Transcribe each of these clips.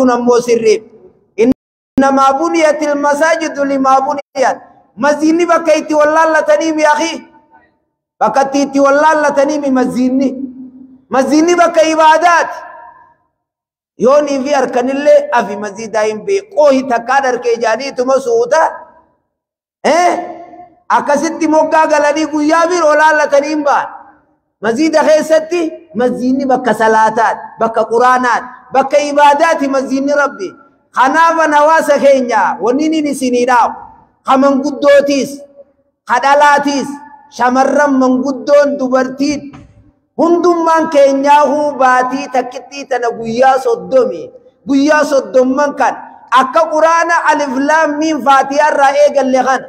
Ammoo sirrii innamaa buniyatil masaajidu limaa buniyat. Maziinni bakka itti wallaallatanii mi akhi, bakka itti wallaallatanii mi maziinni, maziinni bakka ibaadaati. Yoonii fi harkanillee afi maziidaa hin beeku takkaan harkee jaaniituma suuta akkasitti moggaa galanii guyyaa biroo laallatanii hin ba'an. Maziida keessatti maziinni bakka salaataati, bakka quraanaati, bakka ibaadaati maziinni rabbi. Kanaafan hawaasa keenya wanni inni isinii dhaabu ka manguddootiis, ka dhalaatiis, shamarran, manguddoon, dubartiin, hundummaan keenyaahuu baatii takkittii tana guyyaa 30, guyyaa 30n kan akka quraana alif laam miim faatiyaa irraa eegalle kana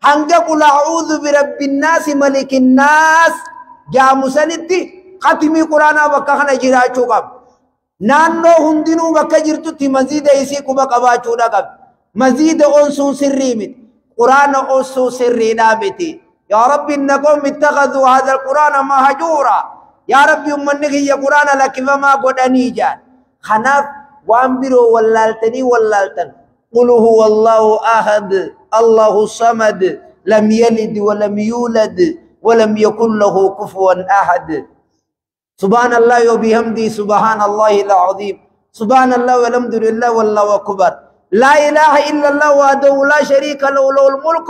hanga qul a'uudhu birabbinnaasi malikinnaas jaamusanitti khatimii quraanaa bakka kana jiraachuu qaba. Naannoo hundinuu bakka jirtutti maziida isii quba qabaachuudha qabdi. Maziida onsuu sirrii miti. Quraana onsuu sirriidhaa miti. Yaa Rabbi, inna qawmi ittakhadhuu hadha alquraana mahjuura. Yaa Rabbi, ummanni kiyya quraana lakkifamaa godhanii jaan. Kanaaf waan biroo wallaaltanii wallaaltan. Qul huwa Allahu ahad, Allahu samad, lam yalid wa lam yulad wa lam yakun lahu kufuwan ahad. سبحان الله وبحمده سبحان الله العظيم، سبحان الله والحمد لله والله أكبر، لا إله إلا الله وحده لا شريك له، له الملك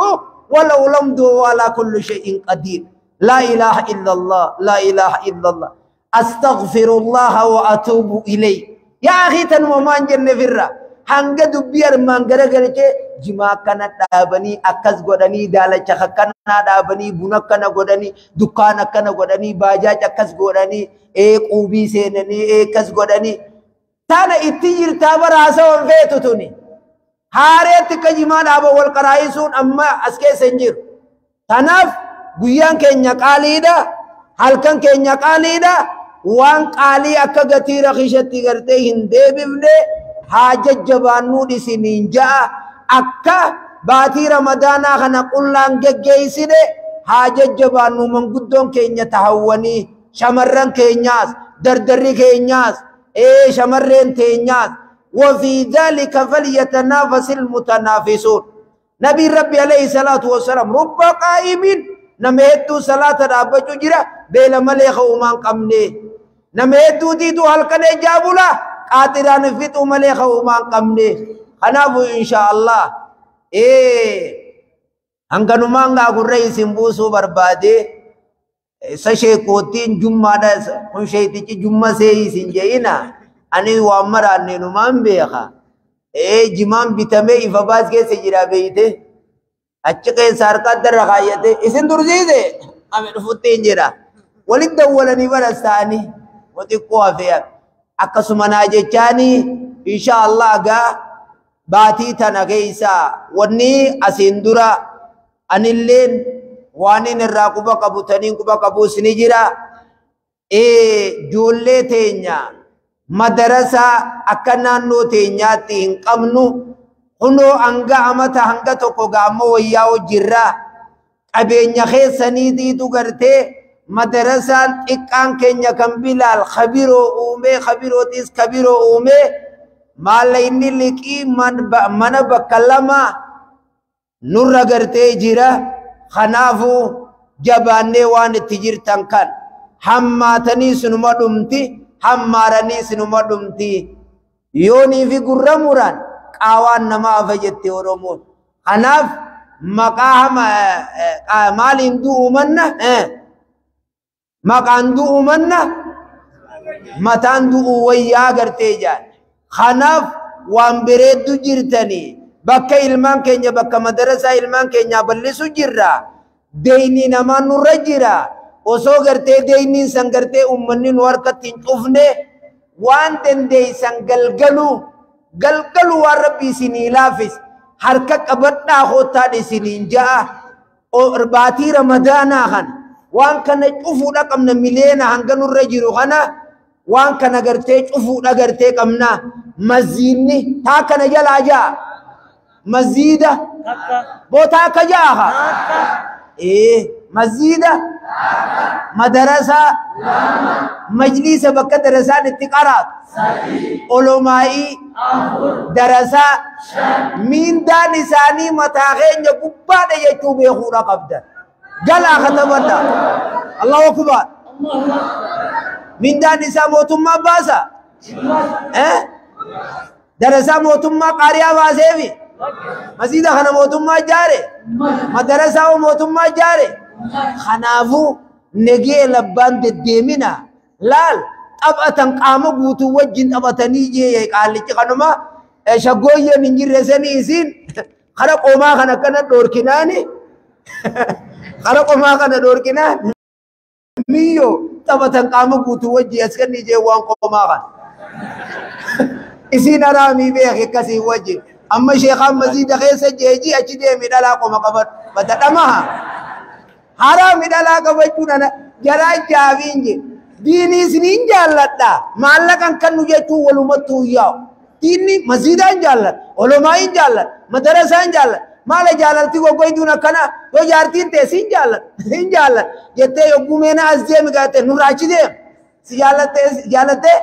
وله الحمد وهو على كل شيء قدير. لا إله إلا الله، لا إله إلا الله، أستغفر الله وأتوب إليه. يا أخي تنمو ما نجن فرا hanga dubbii armaan garagalchee jimaa akkana dhaabanii, akkas godhanii, daalacha akkana dhaabanii, buna akkana godhanii, dukkaana akkana godhanii, baajaaja akkas godhanii, ee quubii seenanii, ee akkas godhanii. Tana itti jirtaa bara haasawan feetu tuni. Haareetti akka jimaa dhaaba wal qaraayisuun amma as keessa hin jiru. Tanaaf guyyaan keenya qaaliidha, halkan keenya qaaliidha, waan qaalii akka gatii rakishatti gartee hin deebifne haa jajjabaannuu isiniin ja'a. Akka baatii ramadaanaa kana qullaan geggeessine haa jajjabaannu. Manguddoon keenya tahawwanii, shamarran keenyaas, dardarri keenyaas, ee shamarreen teenyaas. وفي ذلك فليتنافس المتنافسون. نبي ربي عليه الصلاة والسلام رب قائم نمهتو صلاة رابطو جرا بلا مليخ ومان قمني نمهتو ديتو هلكن جابولا قاتران فتو مليخ ومان قمني. خنافو إن شاء الله إيه هنگنومان غا غرّي سمبوسو بربادي سشيكوتين جمعة دا كن جمعة سي سنجينا ani waan maraanne numaan beeka. Ee jimaan bitamee ifa baas keessa jira beeyte. Achi keessa harka adda kaayyate isin dursiise ame dhufutti hin jira. Walitti dawwalanii baras ta'anii xiqqoo hafee akkasuma naa jechaanii insha Allah gaa baatii tana keessa wanni asiin dura anilleen waan inni irraa quba qabu taniin quba qabus ni jira. Ee ijoollee teenya madarasa akka naannoo teenyaatti hin qabnu kunoo hanga amata hanga tokko gaammoo wayyaa hojirra qabeenya keessaniitiitu gartee madarasaan xiqqaan keenya kan Bilaal kabiroo uumee kabirootis kabiroo uumee maalla inni liqii mana bakka lama nurra gartee jira. Kanaafuu jabaannee waan itti jirtan kan hammaatanii sinuma dhumti, hammaaranii sinuma dhumti. Yoonii fi gurra muran qaawaan nama hafa jette Oromoon. Kanaaf maqaa hama maaliin du'u manna, maqaan du'u manna mataan du'u wayyaa gartee jaan. Kanaaf waan bareeddu jirtanii bakka ilmaan keenya bakka madarasaa ilmaan keenyaa bal'isu jirra. Deeyni namaa nurra jira. Osoo gartee deeyniin san gartee uummanni nu harkatti hin cufne waan dandeeysan galgalu galgalu waan rabbi isinii laafis harka qabadhaa koottaan isiniin ja'a. Baatii ramadaanaa kana waan kana cufuudha qabna miliyoona hanga nurra jiru kana waan kana gartee cufuudha gartee qabna. Maziinni taa kana jalaa ja'a. Maziida bootaa akka ja'a. Ee maziida Madarasaa, majlisa bakka darasaan itti qaraatu, olomaa'ii, darasaa, miindaan isaanii mataa keenya gubbaadha jechuu beekuudha qabdan. Galaa katabadha. Allahu akbar. Mindaan isaa mootummaa baasa. Darasaa mootummaa qaariyaa baaseefi. Masjiida kana mootummaa ijaare. Madarasaa mootummaa ijaare. Kanaafuu negee labbaan deddeemina. Laal taphatan qaama guutuu wajjin taphatanii jee qaallichi kanuma shaggooyyeen hin jirre sanii isiin kara qomaa kana akkana dhoorkinaani. Kara qomaa kana dhoorkinaan miyyoo taphatan qaama guutuu wajjin as kenni jee waan qomaa kana. Isiin haraamii beeki akkasii wajjin. Amma sheekaan masjiida keessa jeejii achi deemi dhalaa qoma qabadhu. Badadhamaha. Haraami dhalaa qabachuun ana jaraa jaabiin jee. Diinii isiniin jaalladha. Maallaqan kan nu jechuun walumattuu yaa'u. Diinni masjiidaan jaalladha. Olomaa'iin jaalladha. Madarasaan jaalladha. Maala jaalalti goggoyduun akkana yoo jaartiin ta'e siin jaalladha. Siin jaalladha. Jettee yogguu meena as deemi gaatte nurraa achi deema. Si jaallattee jaallattee.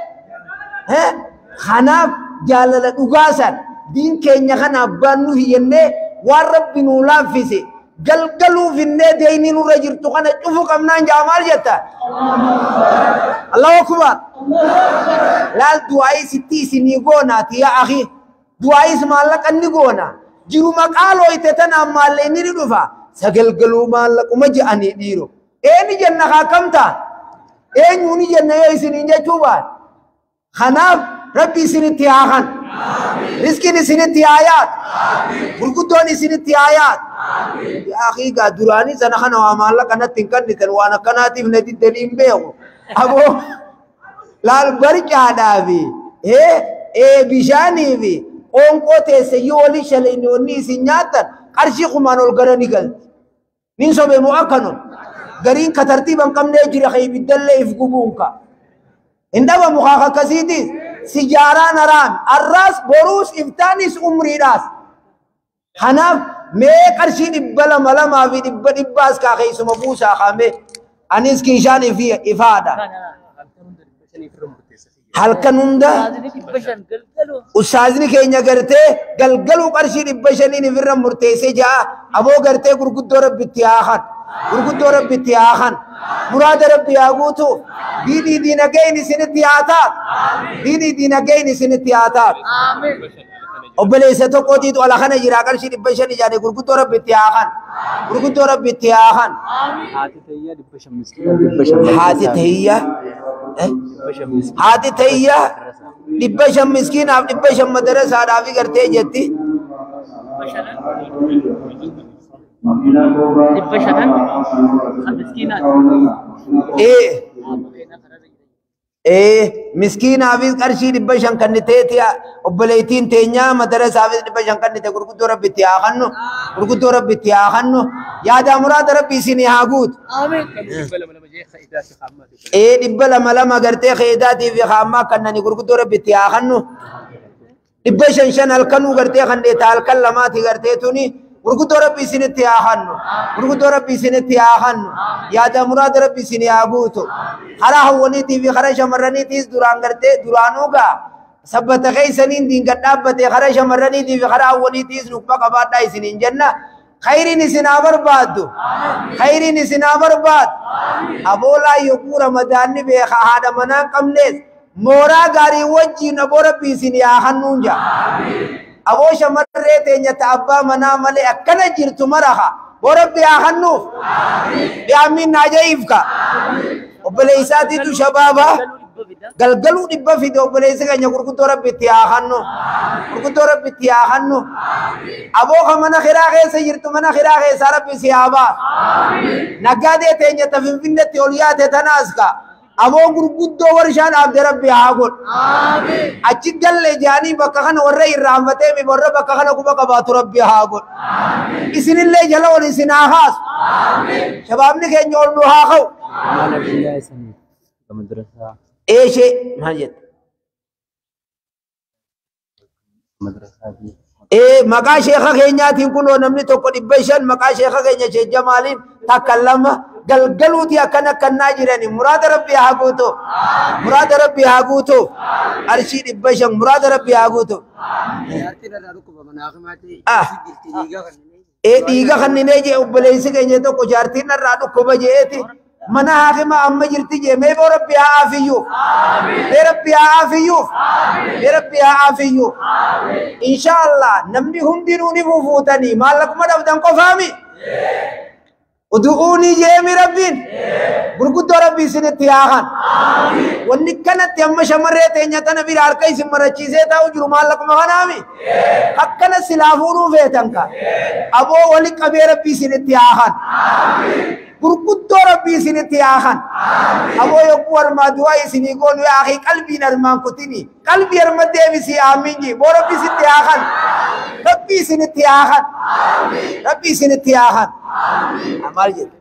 Kanaaf jaalala dhugaasan diin keenya kana abbaan nu hiyyannee waan rabbi nuu laaffise galgaluuf innee deeyni nurra jirtu kana cufu qabnaan jaa maal jetta? Allahu akbar. Laal du'aayii sitti isinii goonaati yaa akhi. Du'aayiis maallaqa ni goona. Jiruma qaalooyte tanaan maallee ni dhufa. Sagalgaluu maallaquma je'anii dhiiro. Eeni jenna kaa kam ta'a? Eenyuun jenna yoo isiniin jechuu baate? Kanaaf rabbi isinitti haa kan. Riskiin isinitti haa yaadu. Gurguddoon isinitti haa yaadu. Yaa akhi gaa duraanii sana kana waa maallaqa natti hin kennitan waan akkanaatiif na diddanii hin beeku. Aboo laal barcaadhaa fi bishaanii fi qoonqoo teesse yoo walii shalayni wanni isin nyaattan qarshii kumaan ol gara ni galti. Nin sobe moo akkanum. Gariin ka tartiiba hin qabnee jira ka ibiddallee if gubuun ka. Hin dhabamu kaa akkasiitis sijaaraan haraam arraas boruus iftaanis umriidhaas. Kanaaf mee qarshii 200 fi 100 kaa keessuma buusaa kaamee anis kiishaan ifaadha. Halkan hunda ustaazni keenya gartee galgaluu qarshii 500 ifirra murteessee ja'a aboo gartee gurguddoo rabbitti haa kan gurguddoo rabbitti haa kan muraada rabbi haa guutu diinii diinageen isinitti haa taatu diinii diinageen isinitti haa taatu. Obboleessa tokkootiitu ala kana jira qarshii 500 ijaane gurguddoo rabbitti haa kan gurguddoo rabbitti haa kan. Haati tayyaa 500 miskiina 500. Haati tayyaa haati tayyaa 500 miskiinaaf 500 madarasaadhaaf gartee jetti. 500 miskiinaati. Miskiinaafis qarshii 500 kan ta'eeti obboleettiin teenyaa madarasaafis 500 kan ta'e gurguddoo rabbitti haa kennu gurguddoo rabbitti haa kennu yaada muraada rabbi isinii haa guutu. 200 gartee keedaatii fi haammaa kannani gurguddoo rabbitti haa kennu 500 halkanuu gartee kan dheeta halkan lamaati gartee tuni gurguddoo rabbi isinitti haa kennu gurguddoo rabbi isinitti haa kennu yaada muraada rabbi isinii haa guutu. Karaa hawwaniitii fi karaa shamarraniitiis duraan gartee duraanuu gaa sabbata keessaniin diinga dhaabbatee karaa shamarraniitii fi karaa hawwaniitiis nukba qabaadhaa isiniin jenna. Khayriin isin haa barbaaddu. Khayriin isin haa barbaaddu. Aboolaa yogguu ramadaanni beeka haadha manaa hin qabnees mooraa gaarii wajjin aboo rabbi isin haa kennuun jaa. Aboo shamarree teenya ta abbaa manaa malee akkana jirtu maraha. Aboo rabbi haa kennuuf. Bi'aamiin naa ja'iifka. Obboleessaatiitu shabaaba galgaluu 100 fide obboleessi keenya gurguddoo rabbitti haa kennu gurguddoo rabbitti haa kennu. Aboo kan mana kiraa keessa jirtu mana kiraa keessaa rabbi si haa baasu. Naggaadee teenya ta Finfinneetti ol yaate tanaas ka aboo gurguddoo warshaa dhaabde rabbi haa godhu. Achi galle jaanii bakka kana warra irraanfatee mi warra bakka kana quba qabaatu rabbi haa godhu. Isinillee jala ol isin haa kaasu. Shabaabni keenya ol nu haa ka'u. Maala biyyaa isiniif madrasaa. Eeshee maal jette? Madrasaa biyya. Maqaa sheeka keenyaatiin kunoo namni tokko 500 maqaa sheeka keenya Sheekh Jamaaliin 1 2 Galgaluuti akkana kannaa jirani. Muraada Rabbi haa guutu. Muraada Rabbi haa guutu. Qarshii 500 muraada Rabbi haa guutu. Ee dhiiga kanninee jee obboleessi keenya tokko jaartiin irraa dhukkuba jeeti. Mana haakima amma jirti jee mee boo Rabbi haa aafiyyuuf. Mee Rabbi haa aafiyyuuf. Mee Rabbi haa aafiyyuuf. Inshaallah namni hundinuu ni fufuutanii maallaquma dhabdan qofaami. Udu'uunii jeemi Rabbiin. Gurguddoo Rabbi isinitti haa kan. Wanni kanatti amma shamarree teenya tana bira harka isin marachiisee taa'u jiru maallaquma kanaami. Akkana silaa fuudhuu feetan ka. Aboo wali qabee Rabbi isinitti haa kan. Gurguddoo Rabbi isinitti haa kan. Aboo yogguu armaa du'aa isinii goonu yaa akhi qalbiin armaan kutini. Qalbii arma deebisii aamiin jee. Boo Rabbi isitti haa kan. Rabbi isinitti haa kan. Rabbi isinitti haa kan. Maal jedhu?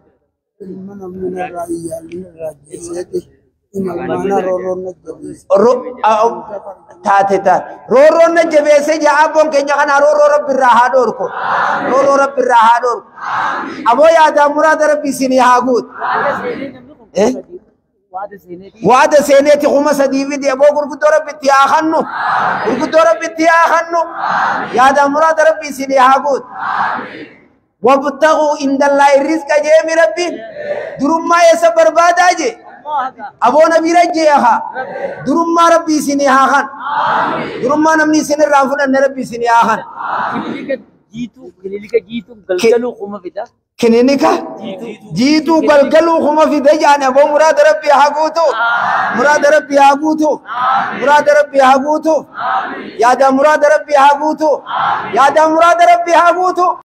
Taate taate. Roorroon na jabeessee jaa abboon keenya kana roorroo Rabbi irraa haa dhoorku. Roorroo Rabbi irraa haa dhoorku. Aboo yaadaa muraada Rabbi isinii haa guutu. Waada seeneeti 3000 fidi aboo gurguddoo Rabbi itti haa kannu. Gurguddoo Rabbi itti haa kannu. Yaadaa muraada Rabbi isinii haa guutu. Wabtaguu indallaahi rizqa jeemi Rabbiin. Durummaa eessa barbaadaa jee? Aboo na bira jee haa. Durummaa Rabbi isinii haa kan. Durummaa namni isinirraa hin fudhanne Rabbi isinii haa kan. Kilinika jiituu galgaluu kuma fida. Kilinika jiituu galgaluu kuma fida jaani aboo muraada Rabbi haa guutu. Muraada Rabbi haa guutu. Muraada Rabbi haa guutu. Yaada muraada Rabbi haa guutu. Yaada muraada Rabbi haa guutu.